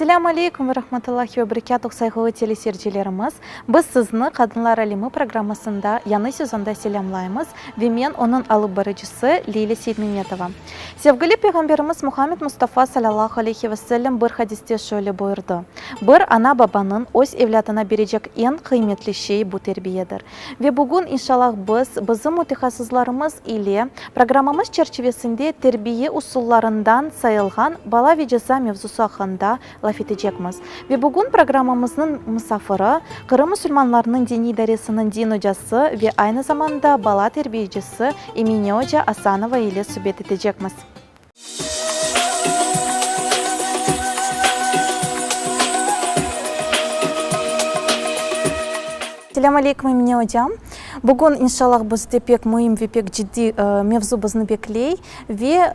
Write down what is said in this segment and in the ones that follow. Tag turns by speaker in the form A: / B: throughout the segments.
A: Esselâmu aleykum ve rahmetullahi ve berekâtuh, sayğılı teleseyircilerimiz! Biz sizni Qadınlar alemi programmasında yañı sezonda selâmlaymız ve men onıñ alıp barıcısı Lilâ Seytmemetova. Sevgili Peyğamberimiz Muhammed Mustafa salâllahu aleyhi ve sellem bir hadiste şöyle buyurdı, Bir ana-babanıñ öz evlâdına berecek eñ qıymetli şey bu terbiyedir. Ve bugün, inşallah, biz, bizim mütehassıslarımız ile programmamız çerçivesinde terbiye usullarından sayılğan bala ve ceza mevzusı aqqında laf etecekmiz. Ve bugün programmamıznıñ musafiri, Qırım musulmanlarınıñ diniy idaresiniñ din ocası ve aynı zamanda bala terbiyecisi Emine oca Asanova ile subet etecekmiz. Selâm aleykum, Emine ocam. Bugün, inşallah, bizde pek müim ve pek ciddiy mevzu bizni bekley. Ve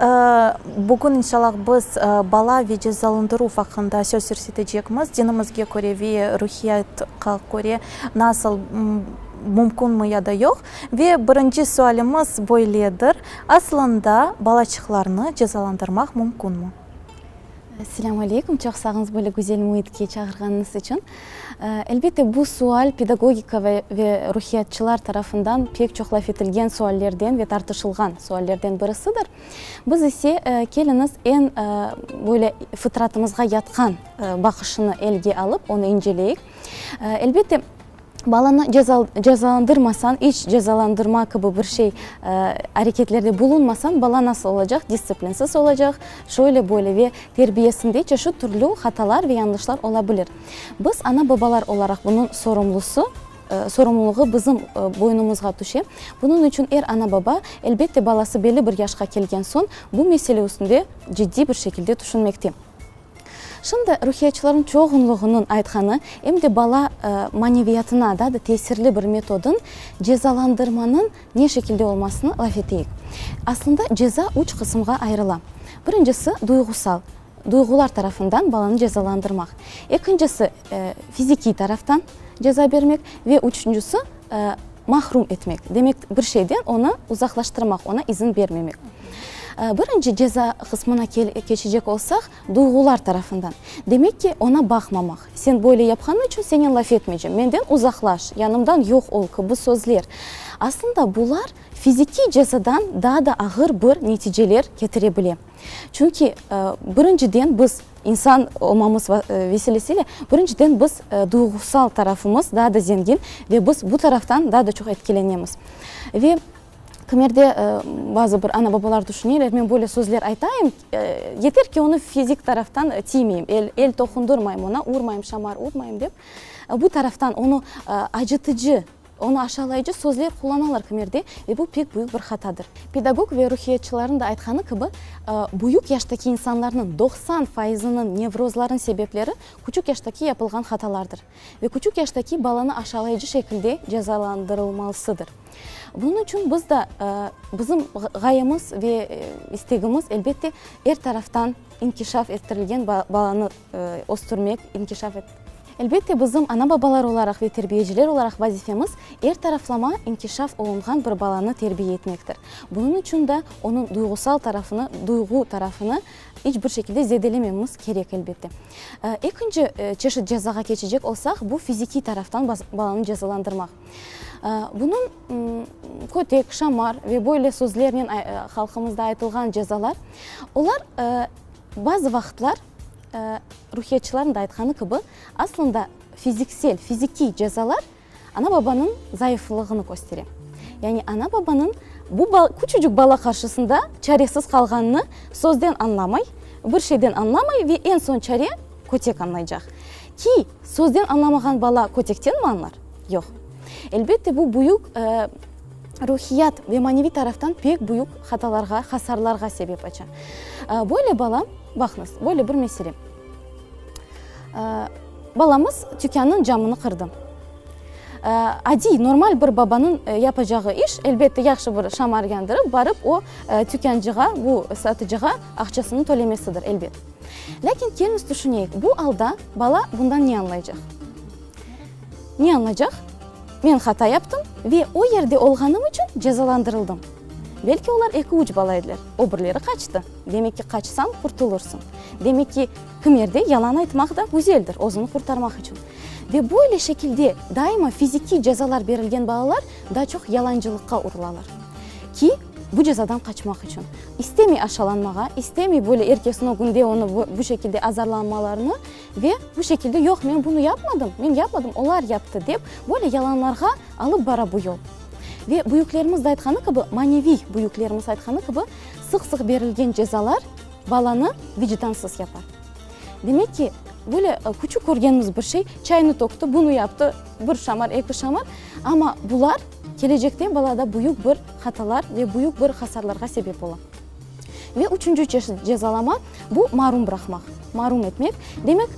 A: bugün, inşallah, biz bala ve cezalandıruv aqqında söz yürsetecekmiz, dinimizge köre ve ruhiyatqa köre nasıl mümkünmi ya da yoq. Ve birinci sualimiz böyledir, aslında balaçıqlarnı cezalandırmaq mümkünmi?
B: Selâm aleyküm, çoq sağ oluñız böyle güzel müitke çağırğanıñız içün. Elbette, bu sual pedagogika ve ruhiyatçılar tarafından pek çoq laf etilgen suallerden ve tartışılğan suallerden birisidir. Biz ise, keliñiz, eñ böyle fıtratımızğa yatqan baqışını elge alıp, onı inceleyik. Elbette, Balanı cezalandırmasañ, iç cezalandırma kibi bir şey areketlerde bulunmasañ, bala nasıl olacaq? Distsiplinsiz olacaq, şöyle böyle ve terbiyesinde çeşit türlü hatalar ve yañlışlar ola bilir. Biz ana-babalar olaraq bunıñ sorumlusı, sorumluluğı bizim boynumuzğa tüşe. Bunıñ içün er ana-baba, elbette, balası belli bir yaşqa kelgen soñ, bu mesele üstünde ciddiy bir şekilde tüşünmekte. Şimdi ruhiyatçılarnıñ çoğunluğınıñ aytqanı, em de bala maneviyatına daa da tesirli bir metodın, cezalandırmanıñ ne şekilde olmasını laf eteyik. Aslında ceza üç qısımğa ayırıla. Birincisi, duyğusal, duyğular tarafından balanı cezalandırmaq. Ekincisi, fizikiy taraftan ceza bermek ve üçüncisi, mahrum etmek, demek, bir şeyden onı uzaqlaştırmaq, oña izin bermemek. Birinci ceza qısmına keçecek olsaq, duyğular tarafından. Demek ki, oña baqmamaq. Sen böyle yapqanıñ içün senen laf etmeycem, menden uzaqlaş, yanımdan yoq ol kibi sözler. Aslında bular fizikiy cezadan daa da ağır bir neticeler ketire bile. Çünki, birinciden, biz İnsan olmamız vesilesiyle, birinciden, biz duyğusal tarafımız daa da zengin ve biz bu taraftan daa da çoq etkilenemiz. Ve kimerde bazı bir ana-babalar tüşüneler, men böyle sözler aytayım, yeter ki, onı fizik taraftan tiymeyim, el el toqundırmayım oña, urmayım, şamar urmayım dep. Bu taraftan onı acıtıcı Onı aşalayıcı sözler qullanalar kimerde ve bu pek büyük bir hatadır. Pedagog ve ruhiyatçılarnıñ da aytqanı kibi, büyük yaştaki insanlarnıñ 90 fayızınıñ nevrozlarınıñ sebepleri küçük yaştaki yapılğan hatalardır ve küçük yaştaki balanı aşalayıcı şekilde cezalandırılmalısıdır. Bunıñ içün biz da, bizim ğayemiz ve istegimiz, elbette, er taraftan inkişaf ettirilgen balanı östürmek, inkişaf. Elbette, bizim ana-babalar olaraq ve terbiyeciler olaraq vazifemiz, er taraflama inkişaf olunğan bir balanı terbiye etmektir. Bunıñ içün de onıñ duyğusal tarafını, duyğu tarafını iç bir şekilde zedelemememiz kerek, elbette. Ekinci çeşit cezağa keçecek olsaq, bu fizikiy taraftan balanı cezalandırmaq. Bunıñ kötek, şamar ve böyle sözlernen halqımızda aytılğan cezalar, olar bazı vaqıtlar, Ruhiyatçılarnıñ da aytqanı kibi, aslında fiziksel, fizikiy cezalar ana-babanıñ zayıflığını köstere. Yani ana-babanıñ bu küçücik bala qarşısında çaresiz qalğanını sözden añlamay, bir şeyden añlamay ve eñ soñ çare kötek añlaycaq. Ki, sözden añlamağan bala kötektenmi añlar? Yoq. Elbette, bu büyük ruhiyat ve maneviy taraftan pek büyük hatalarğa, hasarlarğa sebep aça. Böyle bala, baqıñız, böyle bir mesele. Balamız tükânnıñ camını qırdı. Adiy, normal bir babanıñ yapacağı iş, elbette, yahşı bir şamar yandırıp, barıp o tükâncığa, bu satıcığa aqçasını tölemesidir, elbet. Lâkin keliñiz tüşüneyik, bu alda bala bundan ne añlaycaq? Ne añlaycaq? Men hata yaptım ve o yerde olğanım içün cezalandırıldım. Belki olar eki-üç bala ediler, o birleri qaçtı. Demek ki, qaçsañ, qurtulursıñ. Demek ki, kimerde yalan aytmaq da güzeldir, özüni qurtarmaq içün. Ve böyle şekilde daima fizikiy cezalar berilgen balalar daa çoq yalancılıqqa urulalar. Ki, bu cezadan qaçmaq içün. İstemey aşalanmağa, istemey böyle er kesniñ ögünde onı bu şekilde azarlanmalarını ve bu şekilde yoq, men bunı yapmadım, men yapmadım, olar yaptı dep, böyle yalanlarğa alıp bara bu yol. Ve büyüklerimiz de aytqanı kibi, maneviy büyüklerimiz aytqanı kibi, sıq-sıq berilgen cezalar balanı vicdansız yapar. Demek ki, böyle küçük körgenimiz bir şey, çaynı tökti, bunı yaptı, bir şamar, eki şamar, amma bular kelecekte balada büyük bir hatalar ve büyük bir hasarlarğa sebep ola. Ve üçünci çeşit cezalama, bu marum bıraqmaq, marum etmek. Demek,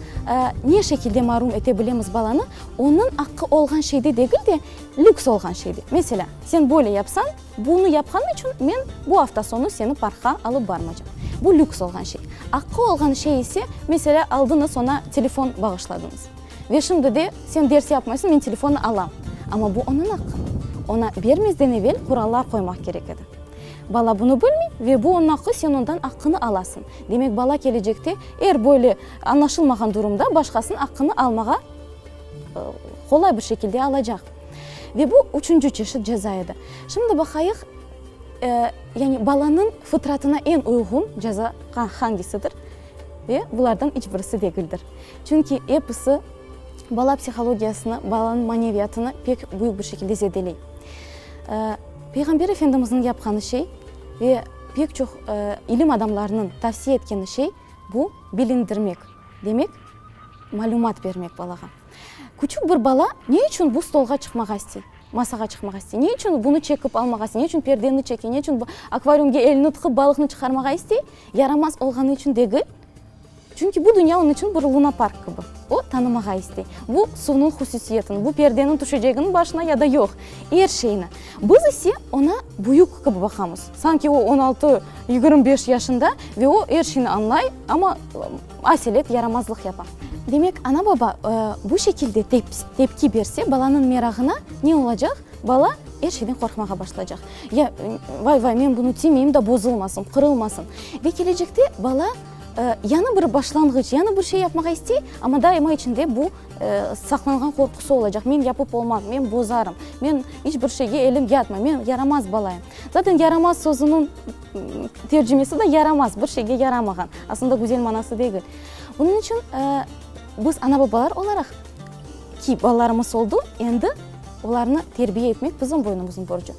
B: ne şekilde marum ete bilemiz balanı? Onıñ aqqı olğan şeyde degil de, lüks olğan şeyde. Meselâ, sen böyle yapsañ, bunı yapqanıñ içün men bu afta soñu seni parkqa alıp barmaycam. Bu lüks olğan şey. Aqqı olğan şey ise, meselâ, aldıñız oña telefon bağışladıñız. Ve şimdi de sen ders yapmaysıñ, men telefonnı alam. Amma bu onıñ aqqı. Oña bermezden evel qurallar qoymaq kerek edi. Bala bunı bilmey ve bu onıñ aqqı, sen ondan aqqını alasıñ. Demek, bala kelecekte er böyle añlaşılmağan durumda başqasınıñ aqqını almağa qolay bir şekilde alacaq. Ve bu üçünci çeşit ceza edi. Şimdi baqayıq, yani balanıñ fıtratına eñ uyğun ceza hangisidir? Ve bulardan iç birisi degildir. Çünki episi bala psihologiyasını, balanıñ maneviyatını pek büyük bir şekilde zedeley. Peyğamber Efendimizniñ yapqanı şey ve pek çoq ilim adamlarınıñ tavsiye etkeni şey, bu bilindirmek, demek, malümat bermek balağa. Küçük bir bala ne içün bu stolğa çıqmağa istey, masağa çıqmağa istey, ne içün bunı çekip almağa istey, ne içün perdeni çeke, ne içün akvariumge elini tıqıp balıqnı çıqarmağa istey? Yaramaz olğanı içün degil, Çünki bu dünya onıñ içün bir lunapark kibi. O, tanımağa istey. Bu suvnıñ hususiyetini, bu perdeniñ tüşecegini başına ya da yoq, er şeyni. Biz ise oña büyük kibi baqamız. Sanki o on altı, 25 yaşında ve o er şeyni añlay, amma aselet yaramazlıq yapa. Demek, ana-baba bu şekilde tepki berse, balanıñ merağına ne olacaq? Bala er şeyden qorqmağa başlaycaq. Ya, vay-vay, men bunı tiymeyim da bozulmasın, qırılmasın. Ve kelecekte bala Yañı bir başlanğıç, yañı bir şey yapmağa istey, amma daima içinde bu saqlanğan qorqusı olacaq, men yapıp olmam, men bozarım, men iç bir şeyge elim yatmay, men yaramaz balayım. Zaten yaramaz sözüniñ tercimesi de yaramaz, bir şeyge yaramağan, aslında güzel manası degil. Bunıñ içün biz ana-babalar olaraq, ki balalarımız oldu, endi olarnı terbiye etmek bizim boynumıznıñ borcu.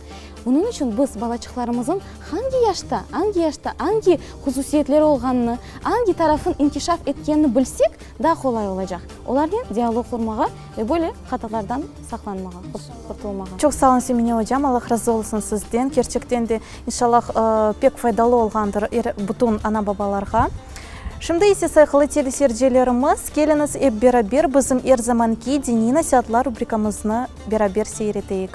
B: Bunıñ içün biz balaçıqlarımızın hangi yaşta, angi yaşta angi hususiyetleri olğanını, angi tarafın inkişaf etkenini bilsek, daa qolay olacaq olarnen dialog qurmağa ve böyle hatalardan saqlanmağa, qurtulmağa.
A: Çoq sağ olun, Semine ocam, Allah razı olsun sizden. Kerçekten de, inşallah, pek faydalı olğandır er bütün ana-babalarğa. Şimdi ise, sayğılı teleseyircilerimiz, keliñiz ep beraber bizim er zamanki Diniy nasiatlar rubrikamıznı beraber seyir eteyik.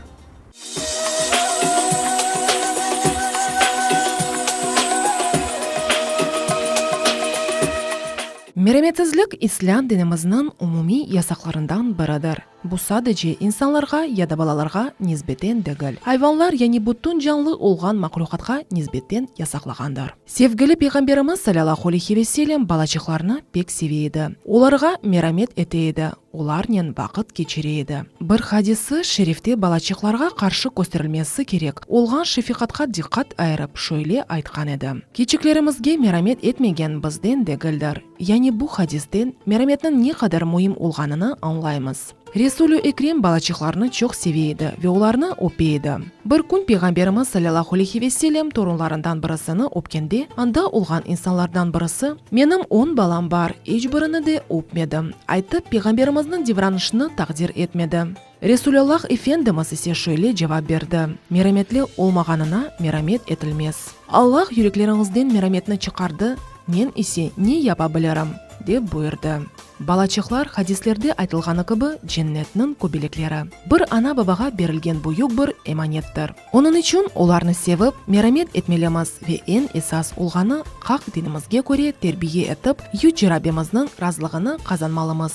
C: Merametsizlik İslâm dinimizniñ umumiy yasaqlarından biridir. Bu sadece insanlarğa ya da balalarğa nisbeten degil, ayvanlar, yani bütün canlı olğan mahlüqatqa nisbeten yasaqlağandır. Sevgili Peyğamberimiz salâlâhu aleyhi ve sellem balaçıqlarnı pek seve edi. Olarğa meramet ete edi, olarnen vaqıt keçire edi. Bir hadisi şerifte balaçıqlarğa qarşı kösterilmesi kerek olğan şefiqatqa diqqat ayırıp şöyle aytqan edi, Kiçiklerimizge meramet etmegen bizden degildir. Yani bu hadisten merametniñ ne qadar müim olğanını añlaymız. Resûl-i Ekrem balaçıqlarnı çoq seve edi ve olarnı öpe edi. Bir kün Peyğamberimiz salâlâhu aleyhi ve sellem torunlarından birisini öpkende, anda olğan insanlardan birisi, Menim on balam bar, iç birini de öpmedim, aytıp, Peyğamberimizniñ davranışını taqdir etmedi. Resûlâllah Efendimiz ise şöyle cevap berdi, Merametli olmağanına meramet etilmez. Allah yürekleriñizden merametni çıqardı, men ise ne yapa bilirim? dep buyurdı. Balaçıqlar, hadislerde aytılğanı kibi, cennetniñ köbelekleri. Bir ana-babağa berilgen büyük bir emanettir. Onıñ içün olarnı sevip, meramet etmelimiz ve eñ esas olğanı, haq dinimizge köre terbiye etip, Yüce Rabbimizniñ razılığını qazanmalımız.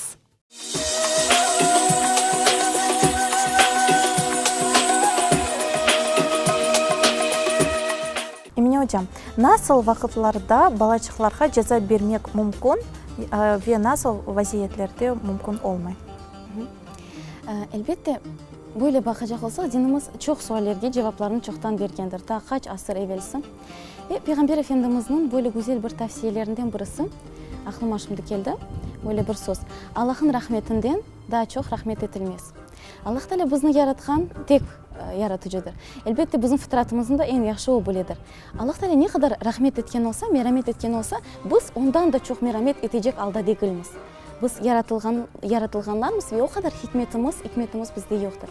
A: Ocam, nasıl vaqıtlarda balaçıqlarğa ceza bermek mümkün ve nasıl vaziyetlerde mümkün olmay?
B: Elbette, böyle baqacaq olsaq, dinimiz çoq suallerge cevaplarnı çoqtan bergendir, taa qaç asır evelsi. Ve Peyğamber Efendimizniñ böyle güzel bir tavsiyelerinden birisi, aqlıma şimdi keldi, böyle bir söz, Allah'ın rahmetinden daa çoq rahmet etilmez. Allah Teala bizni yaratqan tek Yaratıcıdır. Elbette, bizim fıtratımıznı da eñ yahşı O biledir. Allah Teala ne qadar rahmet etken olsa, meramet etken olsa, biz ondan da çoq meramet etecek alda degilmiz. Biz yaratılğan, yaratılğanlarmız ve o qadar hikmetimiz, ikmetimiz bizde yoqtır.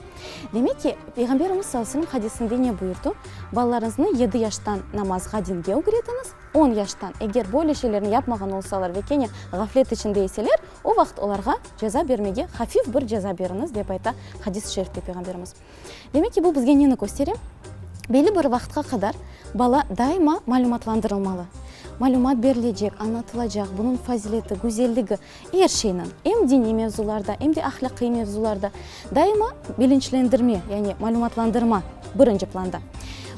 B: Demek ki, Peyğamberimiz sallallahu aleyhi ve sellem hadisinde ne buyurdı? Balalarıñıznı yedi yaştan namazğa, dinge ögretiñiz, on yaştan, eger böyle şeylerni yapmağan olsalar ve kene ğaflet içinde iseler, o vaqıt olarğa ceza bermege, hafif bir ceza beriñiz, dep ayta hadis-i şerifte Peyğamberimiz. Demek ki, bu bizge neni köstere? Belli bir vaqıtqa qadar bala daima malümatlandırılmalı. Malümat berilecek, añlatılacaq, bunıñ fazileti, güzelligi, er şeyniñ, em diniy mevzularda, em de ahlâqiy mevzularda daima bilinçlendirme, yani malümatlandırma birinci planda.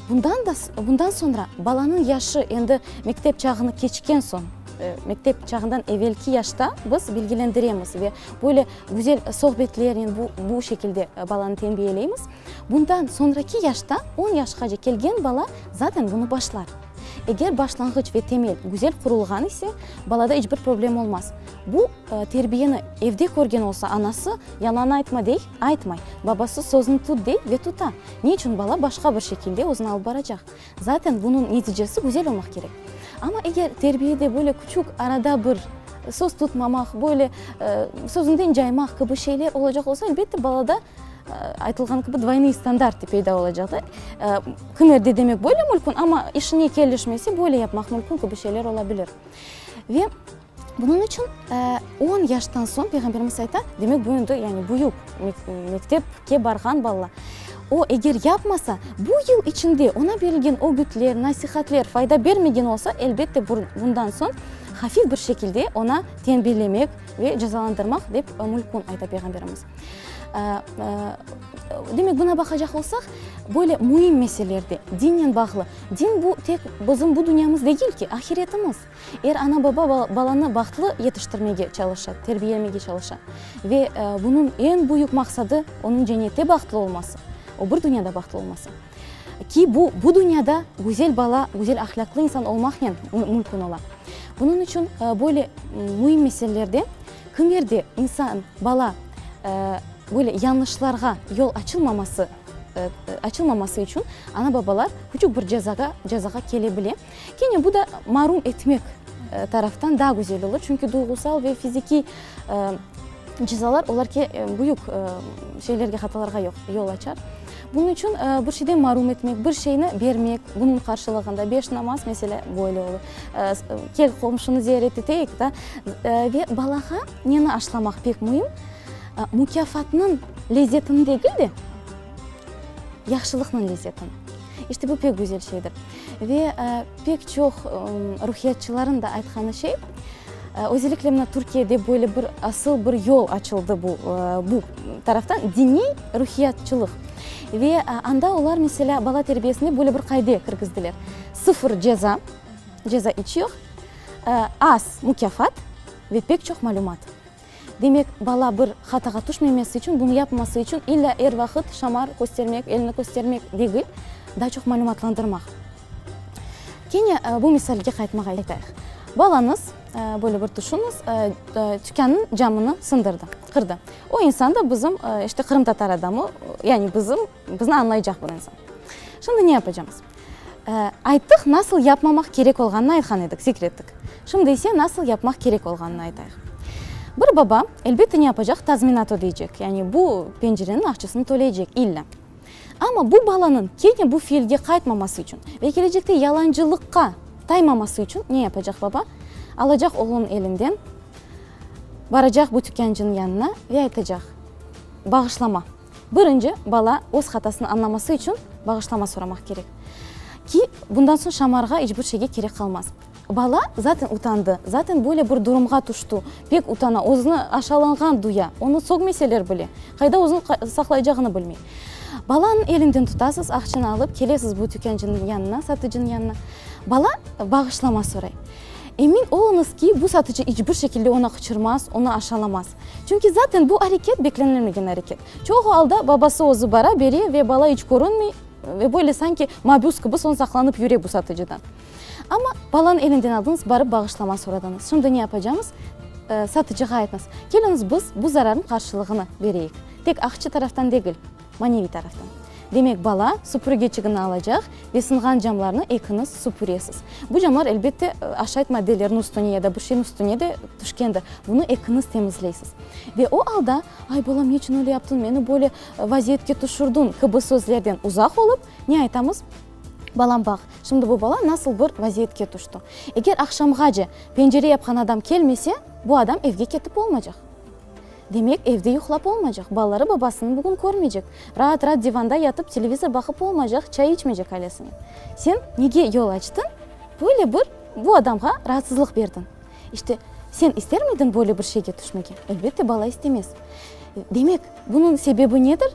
B: Bundan da, bundan soñra balanıñ yaşı endi mektep çağını keçken soñ, mektep çağından evelki yaşta biz bilgilendiremiz ve böyle güzel sohbetlernen bu, bu şekilde balanı tenbiyeleymiz. Bundan soñraki yaşta, on yaşqace kelgen bala zaten bunı başlar. Eger başlanğıç ve temel güzel qurulğan ise, balada iç bir problem olmaz. Bu terbiyeni evde körgen olsa, anası yalan aytma dey, aytmay, babası sözüni tut dey ve tuta. Ne içün bala başqa bir şekilde özüni alıp baracaq? Zaten bunıñ neticesi güzel olmaq kerek. Amma eger terbiyede böyle küçük arada bir söz tutmamaq, böyle sözünden caymaq kibi şeyler olacaq olsa, elbette balada aytılğan kibi dvoynıy standartı peyda olacaq da. Kimerde demek böyle mülkün, amma işine kelişmese böyle yapmaq mülkün kibi şeyler ola bilir. Ve bunıñ içün on yaştan soñ Peyğamberimiz ayta, demek bu endi yani büyük mektepke barğan bala. O eger yapmasa, bu yıl içinde oña berilgen ögütler, nasihatler fayda bermegen olsa, elbette bundan soñ hafif bir şekilde oña tenbilemek ve cezalandırmaq dep mülkün, ayta Peyğamberimiz. Demek, buna baqacaq olsaq, böyle müim meselelerde, dinnen bağlı, din bu tek bizim bu dünyamız degil ki, ahiretimiz. Er ana-baba balanı bahtlı yetiştirmege çalışa, terbiyelemege çalışa. Ve bunıñ eñ büyük maqsadı, onıñ cennette bahtlı olması, o bir dünyada bahtlı olması. Ki bu, bu dünyada güzel bala, güzel ahlâqlı insan olmaqnen mümkün ola. Bunıñ içün böyle müim meselelerde kimerde insan, bala böyle yañlışlarğa yol açılmaması, açılmaması içün ana-babalar küçük bir cezağa, cezağa kele bile. Kene bu da marum etmek taraftan daa güzel olur, çünki duyğusal ve fizikiy cezalar olar ki, büyük şeylerge, hatalarğa yol açar. Bunıñ içün bir şeyden marum etmek, bir şeyni bermek, bunıñ qarşılığında beş namaz, meselâ, böyle olur. Kel, qomşunı ziyaret eteyik, da. Ve balağa neni aşlamaq pek müim, mukâfatnıñ lezetini degil de, yahşılıqnıñ lezetini. İşte bu pek güzel şeydir. Ve pek çoq ruhiyatçıların da aytqanı şey, özellikle mına Türkiyede böyle bir asıl bir yol açıldı bu, bu taraftan, diniy ruhiyatçılıq. Ve anda olar, meselâ, bala terbiyesinde böyle bir qaide kirgizdiler, sıfır ceza, ceza iç yoq, az mukâfat ve pek çoq malümat. Demek, bala bir hatağa tüşmemesi içün, bunı yapmaması içün illa er vaqıt şamar köstermek, elini köstermek degil, daa çoq malümatlandırmaq. Kene bu misalge qaytmağa aytayıq. Balañız, böyle bir tüşüñiz, tükânnıñ camını sındırdı, qırdı. O insan da bizim, işte, qırımtatar adamı, yani bizim, bizni añlaycaq bir insan. Şimdi ne yapacamız? Ayttıq, nasıl yapmamaq kerek olğanını aytqan edik, zikr ettik. Şimdi ise nasıl yapmaq kerek olğanını aytayıq. Bir baba, elbette, ne yapacaq? Tazminat ödeycek, yani bu pencereniñ aqçasını töleycek, illa. Amma bu balanıñ kene bu fiilge qaytmaması içün ve kelecekte yalancılıqqa taymaması içün ne yapacaq baba? Alacaq oğlunıñ elinden, baracaq bu tükâncınıñ yanına ve aytacaq, Bağışlama. Birinci, bala öz hatasını añlaması içün bağışlama soramaq kerek. Ki, bundan soñ şamarğa iç bir şeyge kerek qalmaz. Bala zaten utandı, zaten böyle bir durumğa tüştü, pek utana, özüni aşalanğan duya, onı sögmeseler bile, qayda özüni saqlaycağını bilmey. Balanıñ elinden tutasız, aqçanı alıp kelesiz bu tükâncınıñ yanına, satıcınıñ yanına. Bala bağışlama soray. Emin oluñız ki, bu satıcı iç bir şekilde onı qıçırmaz, onı aşalamaz. Çünki zaten bu areket beklenilmegen areket. Çoğu alda babası özü bara, bere ve bala iç körünmey ve böyle sanki mabüs kibi soñ saqlanıp yüre bu satıcıdan. Amma balanıñ elinden aldıñız, barıp bağışlama soradıñız. Şimdi ne yapacamız? Satıcığa aytñız, keliñiz biz bu zararnıñ qarşılığını bereyik. Tek aqça taraftan degil, maneviy taraftan. Demek, bala süpürgeçigini alacaq ve sınğan camlarnı ekiñiz süpüresiz. Bu camlar, elbette, aşayt maddelerniñ üstüne ya da bir şeyniñ üstüne de tüşkendir. Bunı ekiñiz temizleysiz. Ve o alda, Ay, balam, ne içün öyle yaptıñ, meni böyle vaziyetke tüşürdiñ kibi sözlerden uzaq olıp, ne aytamız? Balam, baq, şimdi bu bala nasıl bir vaziyetke tüşti. Eger aqşamğace pencere yapqan adam kelmese, bu adam evge ketip olmaycaq. Demek, evde yuqlap olmaycaq, balaları babasını bugün körmeycek, raat-raat divanda yatıp televizor baqıp olmaycaq, çay içmeycek ailesinen. Sen nege yol açtıñ, böyle bir bu adamğa raatsızlıq berdiñ? İşte, sen istermidiñ böyle bir şeyge tüşmege? Elbette, bala istemez. Demek, bunıñ sebebi nedir?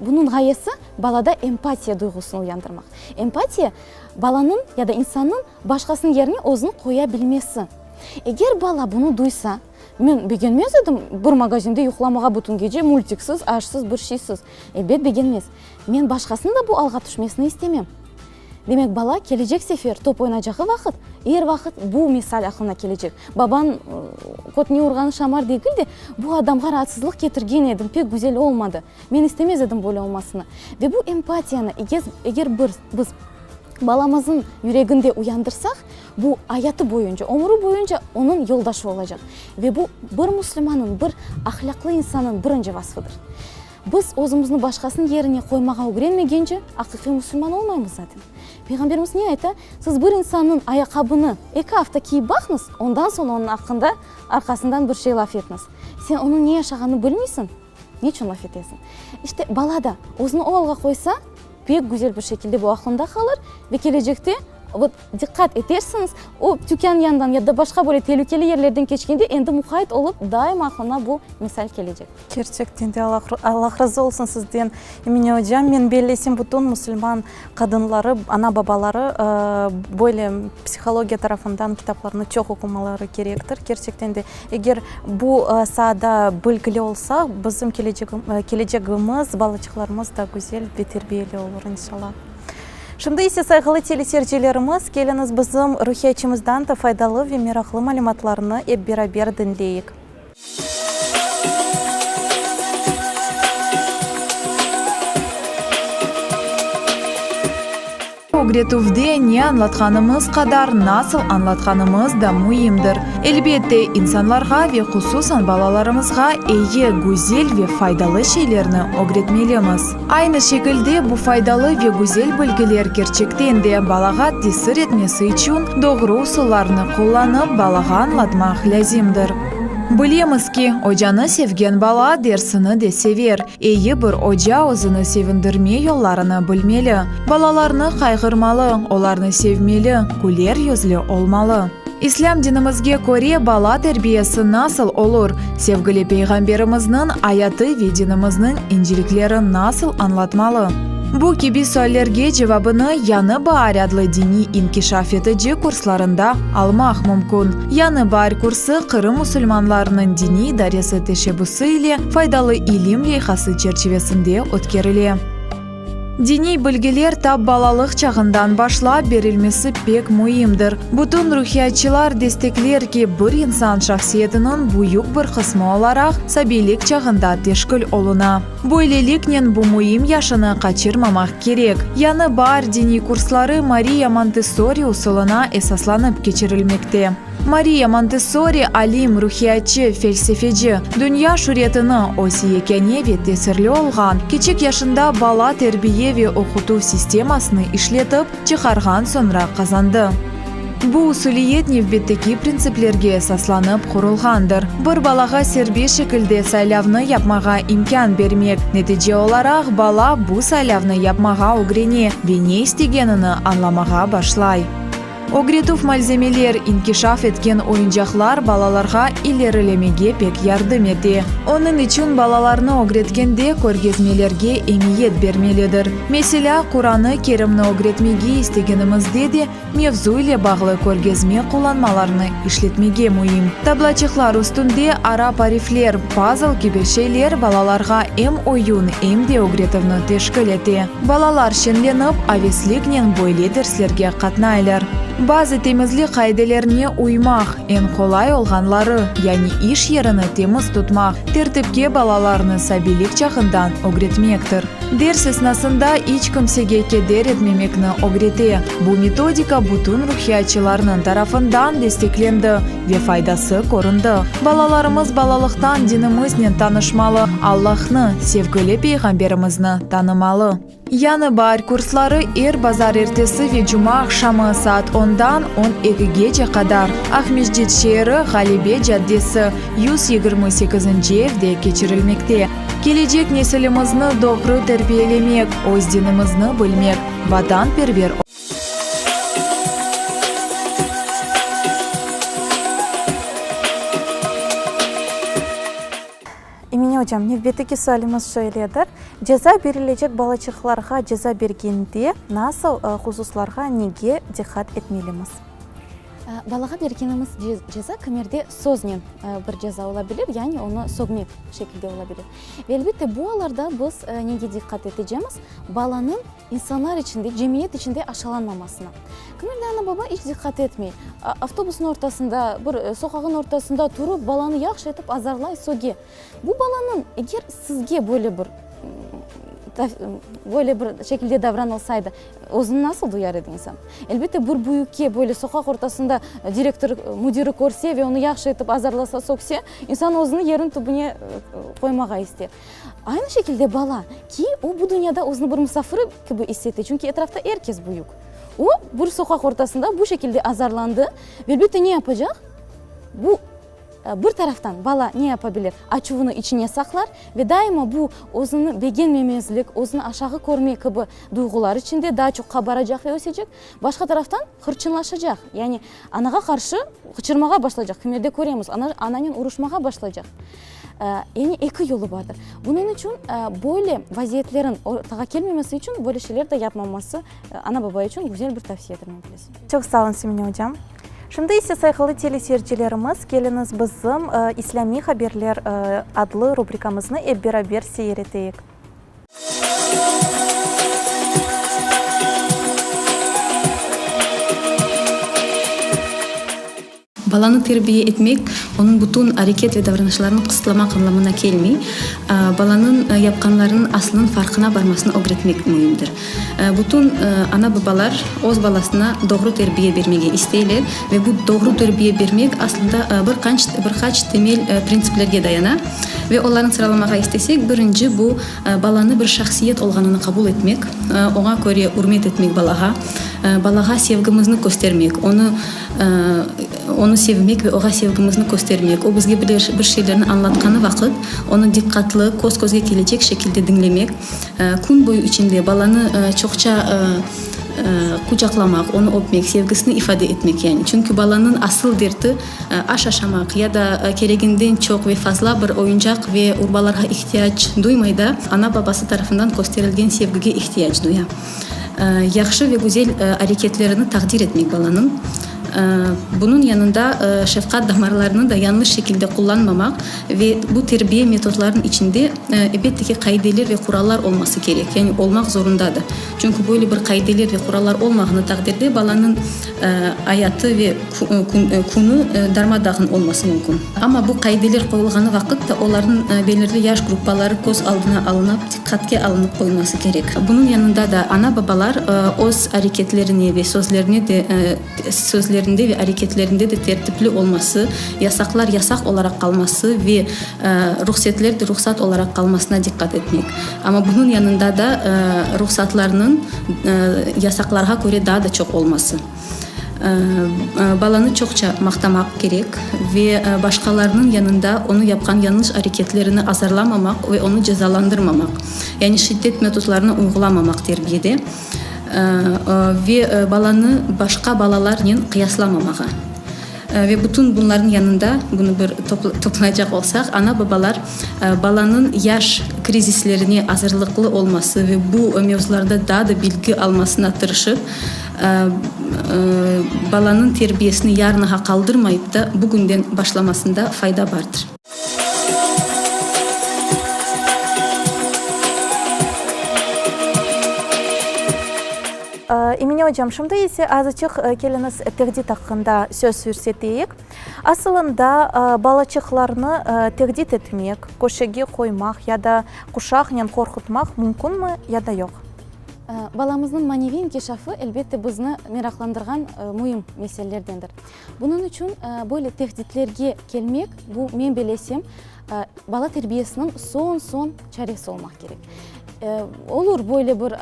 B: Bunıñ ğayesi, balada empatiya duyğusını uyandırmaq. Empatiya, balanıñ ya da insannıñ başqasınıñ yerine özüni qoya bilmesi. Eger bala bunı duysa, Men begenmez edim bir magazinde yuqlamağa bütün gece, multiksiz, aşsız, bir şeysiz. Elbet begenmez. Men başqasınıñ da bu alğa tüşmesini istemem. Demek, bala kelecek sefer top oynacağı vaqıt, er vaqıt bu misal aqlına kelecek. Babañ kötüne urğanı şamar degil de, bu adamğa raatsızlıq ketirgen edim, pek güzel olmadı. Men istemez edim böyle olmasını. Ve bu empatiyanı eger biz balamıznıñ yüreginde uyandırsaq, bu ayatı boyunca, ömrü boyunca onıñ yoldaşı olacaq. Ve bu bir müslümannıñ, bir ahlâqlı insannıñ birinci vasfıdır. Biz özümizni başqasınıñ yerine qoymağa ögrenmegence, aqiqiy müslüman olmaymız zaten. Peyğamberimiz ne ayta? Siz bir insannıñ ayaqqabını eki afta kiyip baqıñız, ondan soñ onıñ aqqında arqasından bir şey laf etñiz. Sen onıñ ne yaşağanını bilmeysiñ, neçün laf etesiñ? İşte, bala da özüni o alğa qoysa, Pek güzel bir şekilde bu aqlında qalır ve kelecekte, vot, diqqat etersiñiz, o tükân yanından ya da başqa böyle telükeli yerlerden keçkende endi muqayt olıp, daima aqlına bu misal kelecek.
A: Kerçekten de Allah razı olsun sizden, Emine ocam. Men bellesem, bütün musulman qadınları, ana-babaları böyle psihologiya tarafından kitaplarnı çoq oqumaları kerektir. Kerçekten de, eger bu saada bilgili olsaq, bizim kelecegimiz, balaçıqlarımız da güzel ve terbiyeli olur, inşallah. Şimdi ise, sayğılı teleseyircilerimiz, keliñiz bizim ruhiyatçımızdan da faydalı ve meraqlı malümatlarnı ep beraber diñleyik.
D: Ögretüvde ne añlatqanımız qadar nasıl añlatqanımız da müimdir. Elbette, insanlarğa ve hususan balalarımızğa eyi, güzel ve faydalı şeylerni ögretmelimiz. Aynı şekilde bu faydalı ve güzel bilgiler kerçekten de balağa tesir etmesi içün doğru usullarnı qullanıp balağa añlatmaq lâzimdir. Bilemiz ki, ocanı sevgen bala dersini de sever. Eyi bir oca özüni sevindirme yollarını bilmeli, balalarnı qayğırmalı, olarnı sevmeli, küler yüzlü olmalı. İslâm dinimizge köre bala terbiyesi nasıl olur? Sevgili Peyğamberimizniñ ayatı ve dinimizniñ incelikleri nasıl añlatmalı? Bu kibi suallerge cevabını Yañı baar adlı diniy inkişaf etici kurslarında almaq mümkün. Yañı baar kursı Qırım musulmanlarınıñ diniy idaresi teşebbüsi ile Faydalı ilim leyhası çerçivesinde ötkerile. Diniy bilgiler tap balalıq çağından başlap berilmesi pek müimdir. Bütün ruhiyatçılar destekler ki, bir insan şahsiyetiniñ büyük bir qısmı olaraq sabiylik çağında teşkil oluna. Böyleliknen bu müim yaşını qaçırmamaq kerek. Yañı baar diniy kursları Mariya Montessori usulına esaslanıp keçirilmekte. Mariya Montessori, alim, ruhiyatçı, felsefeci, dünya şüretini öz yekâne ve tesirli olğan kiçik yaşında bala terbiye ve oqutuv sistemasını işletip çıqarğan soñra qazandı. Bu usuliyet nevbetteki printsiplerge esaslanıp qurulğandır, bir balağa serbest şekilde saylavnı yapmağa imkân bermek, netice olaraq bala bu saylavnı yapmağa ögrene ve ne istegenini añlamağa başlay. Ögretüv malzemeler, inkişaf etken oyuncaqlar balalarğa ilerilemege pek yardım ete. Onıñ içün balalarnı ögretkende körgezmelerge emiyet bermelidir. Meselâ, Quranı Kerimni ögretmege istegenimizde de mevzu ile bağlı körgezme qullanmalarnı işletmege müim. Tablaçıqlar üstünde arap arifler, pazl kibi şeyler balalarğa em oyun, em de ögretüvni teşkil ete. Balalar şeñlenip, avesliknen böyle derslerge qatnaylar. Bazı temizlik qaidelerine uymaq, eñ qolay olğanları, yani iş yerini temiz tutmaq, tertipke balalarnı sabiylik çağından ögretmektir. Ders esnasında iç kimsege keder etmemekni ögrete. Bu metodika bütün ruhiyatçılarnıñ tarafından desteklendi ve faydası köründi. Balalarımız balalıqtan dinimiznen tanışmalı, Allahnı, sevgili Peyğamberimizni tanımalı. Yañı baar kursları er bazarertesi ve cumaaqşamı saat ondan on ekigece qadar Aqmescit şeeri, Ğalebe caddesi, 128-nci evde keçirilmekte. Kelecek nesilimizni doğru terbiyelemek, öz dinimizni bilmek, vatanperver
A: Emine ocam, nevbetteki sualimiz şöyledir, ceza berilecek balaçıqlarğa ceza bergende nasıl hususlarğa, nege diqqat etmelimiz?
B: Balağa bergenimiz ceza kimerde söznen bir ceza ola bilir, yani onı sögmek şekilde ola bilir. Ve elbette bu allarda biz nege diqqat etecemiz? Balanıñ insanlar içinde, cemiyet içinde aşalanmamasına. Kimerde ana-baba iç diqqat etmey. Avtobusnıñ ortasında, bir soqağın ortasında turıp, balanı yahşı etip azarlay, söge. Bu balanıñ, eger sizge böyle bir böyle bir şekilde davranılsaydı, özüni nasıl duyar edi insan? Elbette, bir büyükke böyle soqaq ortasında direktor, müdiri körse ve onı yahşı etip azarlasa, sökse, insan özüni yerin tübüne qoymağa ister. Aynı şekilde bala, ki o bu dünyada özüni bir musafiri kibi is ete, çünki etrafta er kes büyük. O, bir soqaq ortasında bu şekilde azarlandı ve elbette ne yapacaq? Bu, bir taraftan, bala ne yapa bilir? Açuvını içine saqlar ve daima bu özüni begenmemezlik, özüni aşağı körme kibi duyğular içinde daa çoq qabaracaq ve ösecek. Başqa taraftan, hırçınlaşacaq, yani anağa qarşı qıçırmağa başlaycaq, kimerde köremiz, ana, ananen uruşmağa başlaycaq. Yani eki yolu bardır. Bunıñ içün böyle vaziyetlerin ortağa kelmemesi içün böyle şeyler de yapmaması ana-baba içün güzel bir tavsiyedir, men bilesem.
A: Çoq sağ oluñ, Semine ocam. Şimdi ise, sayğılı teleseyircilerimiz, keliñiz bizim İslâmiy haberler adlı rubrikamıznı ep beraber seyir eteyik.
E: Balanı terbiye etmek, onıñ bütün areket ve davranışlarını qısıtlamaq añlamına kelmey. Balanıñ yapqanlarınıñ aslınıñ farqına barmasını ögretmek müimdir. Bütün ana-babalar öz balasına doğru terbiye bermege isteyler ve bu doğru terbiye bermek aslında bir qaç, bir qaç temel printsiplerge dayana. Ve olarnı sıralamağa istesek, birinci bu, balanı bir şahsiyet olğanını qabul etmek, oña köre ürmet etmek balağa, balağa sevgimizni köstermek, onı Onı sevmek ve oğa sevgimizni köstermek, o bizge bir şeylerni añlatqanı vaqıt, onı diqqatlı, köz-közge kelecek şekilde diñlemek, kün boyu içinde balanı çoqça quçaqlamaq, onı öpmek, sevgisini ifade etmek, yani. Çünki balanıñ asıl derti aş aşamaq ya da kereginden çoq ve fazla bir oyuncaq ve urbalarğa ihtiyac duymay da, ana-babası tarafından kösterilgen sevgige ihtiyac duya. Yahşı ve güzel areketlerini taqdir etmek balanıñ. Bunıñ yanında şefqat damarlarını da yañlış şekilde qullanmamaq ve bu terbiye metodlarınıñ içinde, elbette ki, qaideler ve qurallar olması kerek, yani olmaq zorundadır. Çünki böyle bir qaideler ve qurallar olmağanı taqdirde balanıñ ayatı ve künü darma-dağın olması mümkün. Amma bu qaideler qoyulğanı vaqıt da olarnıñ belirli yaş gruppaları köz aldına alınıp, diqqatke alınıp qoyulması kerek. Bunıñ yanında da ana-babalar öz areketlerine ve sözlerine de, sözlerinde ve areketlerinde de tertipli olması, yasaqlar yasaq olaraq qalması ve ruhsetler de ruhsat olaraq qalmasına diqqat etmek. Amma bunıñ yanında da ruhsatlarnıñ yasaqlarğa köre daa da çoq olması. Balanı çoqça maqtamaq kerek ve başqalarnıñ yanında onı yapqan yañlış areketlerini azarlamamaq ve onı cezalandırmamaq, yani şiddet metodlarını uyğulamamaq terbiyede. Ve balanı başqa balalarnen qıyaslamamağa. Ve bütün bunlarnıñ yanında, bunı bir toplaycaq olsaq, ana-babalar balanıñ yaş krizislerine azırlıqlı olması ve bu mevzularda daa da bilgi almasına tırışıp, balanıñ terbiyesini yarınğa qaldırmayıp da, bugünden başlamasında fayda bardır.
A: Emine ocam, şimdi ise azıçıq keliñiz tehdit aqqında söz yürseteyik. Asılında balaçıqlarnı tehdit etmek, köşege qoymaq ya da quşaqnen qorqutmaq mümkünmi ya da yoq?
B: Balamıznıñ maneviy inkişafı, elbette, bizni meraqlandırğan müim meselelerdendir. Bunıñ içün böyle tehditlerge kelmek, bu, men belesem, bala terbiyesiniñ soñ-soñ çaresi olmaq kerek. Olur böyle bir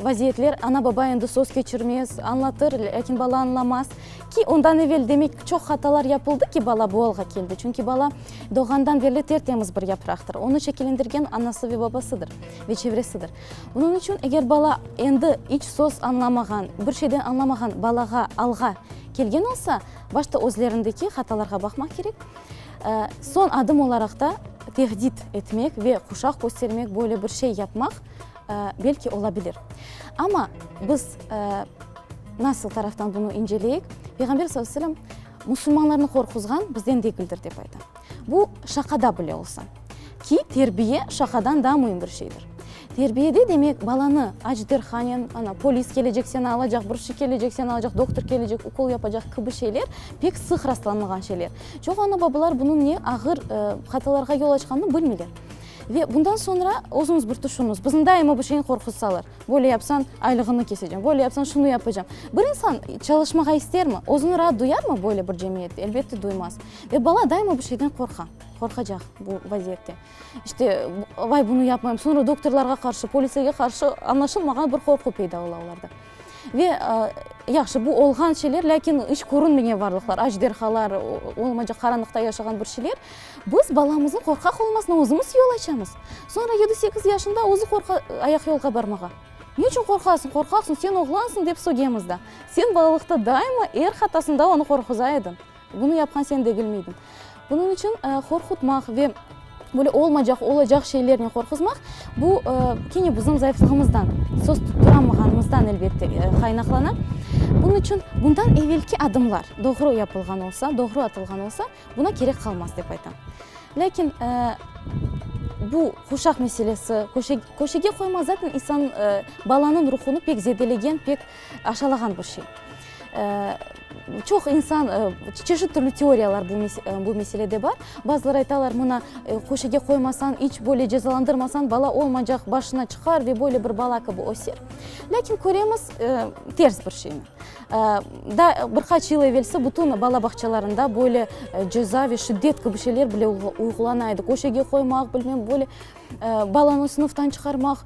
B: vaziyetler, ana-baba endi söz keçirmez, añlatır, lâkin bala añlamaz. Ki ondan evel, demek, çoq hatalar yapıldı ki, bala bu alğa keldi. Çünki bala doğğandan berli ter-temiz bir yapraqtır. Onı şekillendirgen anası ve babasıdır ve çevresidir. Bunıñ içün eger bala endi iç söz añlamağan, bir şeyden añlamağan balağa, alğa kelgen olsa, başta özlerindeki hatalarğa baqmaq kerek. Soñ adım olaraq da tehdit etmek ve quşaq köstermek, böyle bir şey yapmaq belki olabilir. Amma biz nasıl taraftan bunı inceleyik? Peyğamber sallallahu aleyhi ve sellem musulmanlarnı qorquzğan bizden degildir dep ayta. Bu şaqada bile olsa. Ki terbiye şaqadan daa müim bir şeydir. Terbiyede demek balanı acderhanen, ana, polis kelecek seni alacaq, bir şey kelecek seni alacaq, doktor kelecek, ukol yapacaq kibi şeyler pek sıq rastlanılğan şeyler. Çoq ana-babalar bunıñ ne ağır hatalarğa yol açqanını bilmeyler. Ve bundan soñra özüñiz bir tüşüñiz, bizni daima bir şeynen qorquzsalar, böyle yapsañ aylığıñnı kesecem, böyle yapsañ şunı yapacam. Bir insan çalışmağa istermi, özüni raat duyarmı böyle bir cemiyette? Elbette duymaz. Ve bala daima bir şeyden qorqa, qorqacaq bu vaziyette. İşte, vay bunı yapmayım, soñra doktorlarğa qarşı, polisiyege qarşı añlaşılmağan bir qorqu peyda ola olarda. Ve yahşı, bu olğan şeyler, lâkin iç körünmegen varlıqlar, ajderhalar, olmaycaq qaranlıqta yaşağan bir şeyler. Biz balamıznıñ qorqaq olmasına özümiz yol açamız. Soñra yedi-sekiz yaşında özü qorqa ayaqyolğa barmağa. Ne içün qorqasıñ, qorqaqsıñ, sen oğlansıñ dep sögemiz da. Sen balalıqta daima er hatasında onı qorquza ediñ. Bunı yapqan sen degilmiydiñ. Bunıñ içün qorqutmaq ve böyle olmaycaq, olacaq şeylernen qorquzmaq, bu kene bizim zayıflığımızdan, söz tutturamağanımızdan elbette qaynaqlana. Bunıñ içün bundan evelki adımlar doğru yapılğan olsa, doğru atılğan olsa, buna kerek qalmaz dep aytam. Lâkin bu quşaq meselesi, köşege qoymaq zaten insan, balanıñ ruhunı pek zedelegen, pek aşalağan bir şey. Çoq insan, çeşit türlü teoriyalar bu meselede bar. Bazıları aytalar, mına, köşege qoymasañ, iç böyle cezalandırmasañ, bala olmaycaq, başına çıqar ve böyle bir bala kibi öser. Lâkin köremiz ters bir şeyni. Daa bir qaç yıl evelsi bütün bala bağçalarında böyle ceza ve şiddet kibi şeyler bile uyğulana edi. Köşege qoymaq, bilmem, böyle Balanı sınıftan çıqarmaq,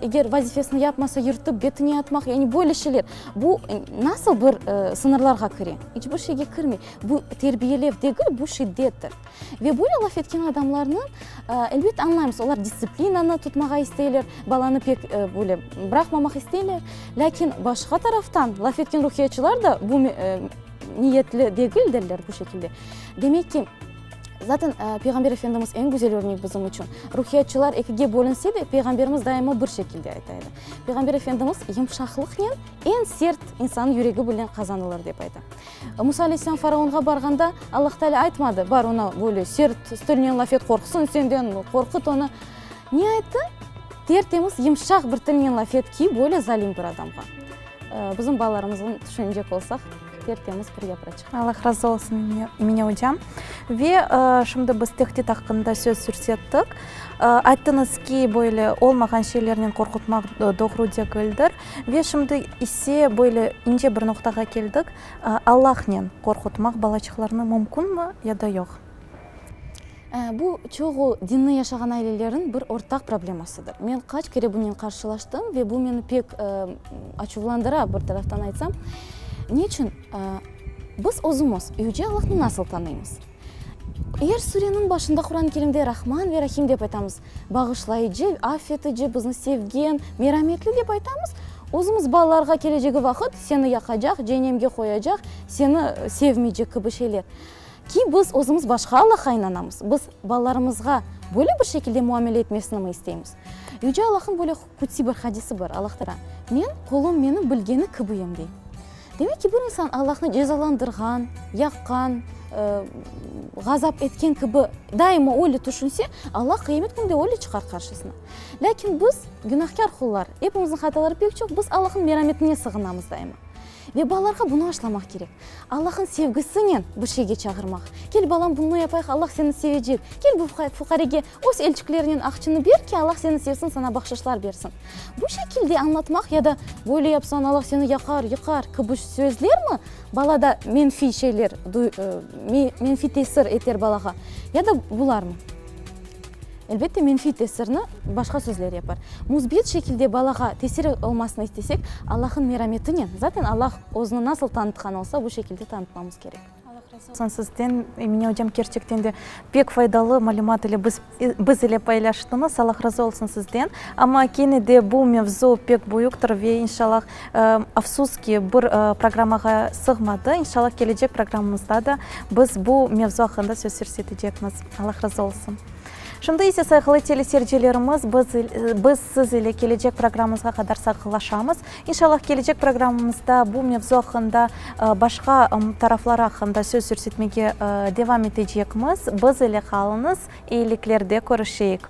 B: eger vazifesini yapmasa, yırtıp betine atmaq, yani böyle şeyler. Bu nasıl bir sıñırlarğa kire? İç bir şeyge kirmey. Bu terbiyelev degil, bu şiddettir. Ve böyle laf etken adamlarnı, elbet, añlaymız, olar distsiplinanı tutmağa isteyler, balanı pek böyle bıraqmamaq isteyler. Lâkin başqa taraftan laf etken ruhiyatçılar da bu niyetli degildirler bu şekilde. Demek ki, Zaten Peyğamber Efendimiz eñ güzel örnek bizim içün. Ruhiyatçılar ekige bölünse de, Peyğamberimiz daima bir şekilde ayta edi. Peyğamber Efendimiz yımşaqlıqnen eñ sert insannıñ yüregi bile qazanılır dep ayta. Musa aleyhisselam faraonğa barğanda, Allah Teala aytmadı, bar ona böyle sert tilnen laf et, qorqsın senden, qorqut onı. Ne ayttı? Ter-temiz, yımşaq bir tilnen laf et ki, böyle zalim bir adamğa. Bizim balalarımıznı tüşünecek olsaq, ter-temiz bir yapraçıq.
A: Allah razı olsun, Emine ocam. Ve şimdi biz tehdit aqqında söz yürsettik. Ayttıñız ki, böyle olmağan şeylernen qorqutmaq doğru degildir. Ve şimdi ise böyle ince bir noqtağa keldik, Allahnen qorqutmaq balaçıqlarnı mümkünmi ya da yoq?
B: Bu, çoğu dinni yaşağan ailelerin bir ortaq problemasıdır. Men qaç kere bunen qarşılaştım ve bu meni pek açuvlandıra, bir taraftan aytsam. Ne içün? Biz özümiz Yüce Allahnı nasıl tanıymız? Er sureniñ başında Quran-ı Kerimde Rahman ve Rahim dep aytamız, bağışlayıcı, af etici, bizni sevgen, merametli dep aytamız. Özümiz balalarğa kelecegi vaqıt seni yaqacaq, ceennemge qoyacaq, seni sevmeycek kibi şeyler. Ki biz özümiz başqa Allahqa inanamız. Biz balalarımızğa böyle bir şekilde muamele etmesini mi isteymiz? Yüce Allahnıñ böyle qudsiy bir hadisi bar, Allah Taala, Men qulum meni bilgeni kibiyim, dey. Demek ki, bir insan Allahnı cezalandırğan, yaqqan, ğazap etken kibi daima öyle tüşünse, Allah qıyamet künü de öyle çıqar qarşısına. Lâkin biz, günahkâr qullar, epimizniñ hataları pek çoq, biz Allahnıñ merametine sığınamız daima. Ve balalarğa bunı aşlamaq kerek. Allahnıñ sevgisinen bir şeyge çağırmaq. Kel, balam, bunı yapayıq, Allah seni sevecek. Kel, bu fuqarege öz elçiklerinen aqçını ber ki, Allah seni sevsin, saña bahşışlar bersin. Bu şekilde añlatmaq ya da böyle yapsañ, Allah seni yaqar, yıqar kibi sözlermi balada menfiy şeyler, menfiy tesir eter balağa ya da bularmı? Elbette, menfiy tesirni başqa sözler yapar. Müsbet şekilde balağa tesir olmasını istesek, Allahnıñ merametinen, zaten Allah özüni nasıl tanıtqan olsa, bu şekilde tanıtmamız kerek.
A: Allah razı olsun sizden, Emine ocam, kerçekten de pek faydalı malümat ile biz biz ile paylaştıñız, Allah razı olsun sizden. Amma kene de bu mevzu pek büyüktir ve inşallah, afsus ki, bir programmağa sığmadı, inşallah kelecek programmamızda da biz bu mevzu aqqında söz yürsetecekmiz. Allah razı olsun. Şimdi ise, sayğılı teleseyircilerimiz, biz, biz siz ile kelecek programmamızğa qadar sağlıqlaşamız. İnşallah, kelecek programmamızda bu mevzu aqqında, başqa tarafları aqqında söz yürsetmege devam etecekmiz. Biz ile qalıñız, eyiliklerde körüşeyik.